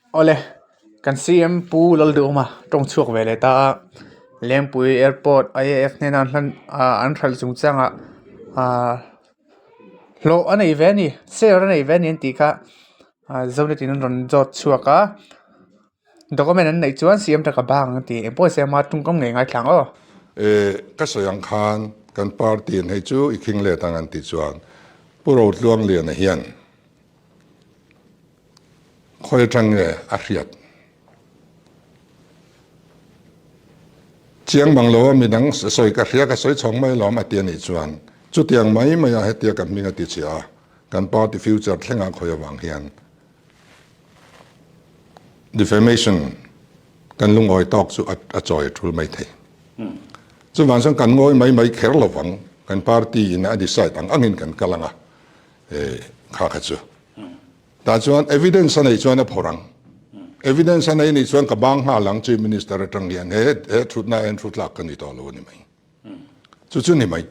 Awle, kan CM Pu Lalduhawma tawng chhuak ve leh ta a, Lengpui Airport IAF hnena an hlan ah an hralh chungchangah ah hlawh a nei ve a ni, share a nei ve a ni an tih kha ah Zonetin an rawn zawt chhuak a, document an neih chuan CM taka bang an ti, engpawh se ama tawngkam ngei ngaithla ang aw. Eh, ka sawi ang khan kan party in hei chu i khing let ang an tih chuan Pu Rotluangliana hian Khawi atang nge a hriat? Chiang mang lo a midang sawi ka hria ka sawi chhawng mai lawm a ti a nih chuan chutiang mai mai a hetia ka hming a ti chhia a, kan party future thlengah khawi avang hian defamation kan lungawi tawk chu a chawi a tul mai thei. Chuvang chuan kan ngawi mai mai kher lovang, kan party in a decide ang angin kan kal ang a, kha kha chu. Tah chuan evidence a neih chuan a phawrh ang. Evidence a nei nih chuan ka bang nghal ang Chief Minister atang hian he he thutna ah hian thu tlak ka ni tawh lo a ni mai. Chu chu ni mai.